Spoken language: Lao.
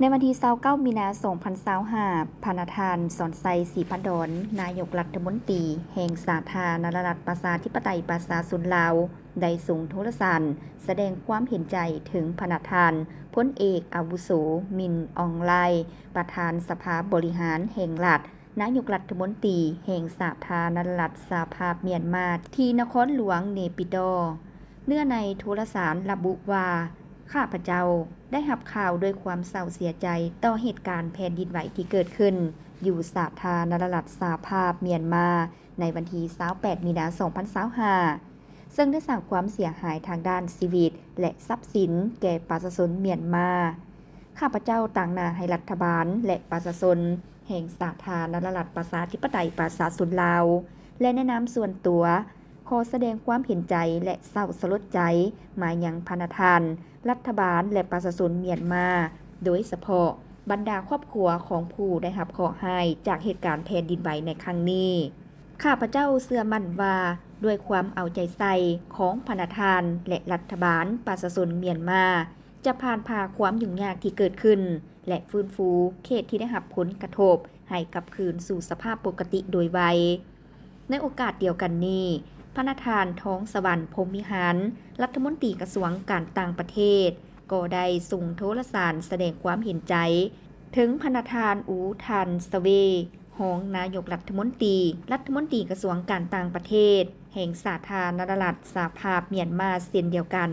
ໃນວັນທີຊາວເກົ້າ ມີນາ ສອງພັນຊາວຫ້າ, ພະນະທ່ານ ສອນໄຊ ສີພັນດອນ ນາຍົກລັດຖະມົນຕີແຫ່ງສາທາລະນະລັດ ປະຊາທິປະໄຕ ປະຊາຊົນລາວ ໄດ້ສົ່ງໂທລະສານສະແດງຄວາມເຫັນໃຈເຖິງພະນະທ່ານ ພົນເອກອາວຸໂສ ມິນ ອອງໄລ ປະທານສະພາບໍລິຫານແຫ່ງລັດ, ນາຍົກລັດຖະມົນຕີແຫ່ງສາທາລະນະລັດສະຫະພາບມຽນມາ ທີ່ນະຄອນຫຼວງເນປິດໍ. ເນື້ອໃນໂທລະສານລະບຸວ່າ, ຂ້າພະເຈົ້າໄດ້ຮັບຂ່າວດ້ວຍຄວາມເສົ້າເສຍໃຈຕໍ່ເຫດການແຜ່ນດິນໄຫວທີ່ເກີດຂຶ້ນຢູ່ສາທາລະນະລັດສະຫະພາບມຽນມາ ໃນວັນທີຊາວແປດ ມີນາ ສອງພັນຊາວຫ້າ ເຊິ່ງໄດ້ສ້າງຄວາມເສຍຫາຍທາງດ້ານຊີວິດ ແລະ ຊັບສິນແກ່ປະຊາຊົນມຽນມາ. ຂ້າພະເຈົ້າຕາງໜ້າໃຫ້ລັດຖະບານ ແລະ ປະຊາຊົນແຫ່ງສາທາລະນະລັດປະຊາທິປະໄຕປະຊາຊົນລາວ ແລະ ໃນນາມສ່ວນຕົວ ຂໍສະແດງຄວາມເຫັນໃຈ ແລະ ເສົ້າສະຫຼົດໃຈມາຍັງພະນະທ່ານ, ລັດຖະບານ ແລະ ປະຊາຊົນມຽນມາ, ໂດຍສະເພາະບັນດາຄອບຄົວຂອງຜູ້ໄດ້ຮັບເຄາະຮ້າຍຈາກເຫດການແຜ່ນດິນໄຫວໃນຄັ້ງນີ້. ຂ້າພະເຈົ້າເຊື່ອໝັ້ນວ່າ ດ້ວຍຄວາມເອົາໃຈໃສ່ຂອງພະນະທ່ານ ແລະ ລັດຖະບານ, ປະຊາຊົນມຽນມາຈະຜ່ານຜ່າຄວາມຫຍຸ້ງຍາກທີ່ເກີດຂຶ້ນ ແລະ ຟື້ນຟູເຂດທີ່ໄດ້ຮັບຜົນກະທົບໃຫ້ກັບຄືນສູ່ສະພາບປົກກະຕິໂດຍໄວ. ໃນໂອກາດດຽວກັນນີ້, ພະນະທ່ານ ທອງສະຫວັນ ພົມວິຫານ ລັດຖະມົນຕີກະຊວງການຕ່າງປະເທດ ກໍໄດ້ສົ່ງໂທລະສານສະແດງຄວາມເຫັນໃຈເຖິງພະນະທ່ານ ອູ ທັນສະເວ ຮອງນາຍົກລັດຖະມົນຕີ, ລັດຖະມົນຕີກະຊວງການຕ່າງປະເທດແຫ່ງສາທາລະນະລັດສະຫະພາບມຽນມາເຊັ່ນດຽວກັນ.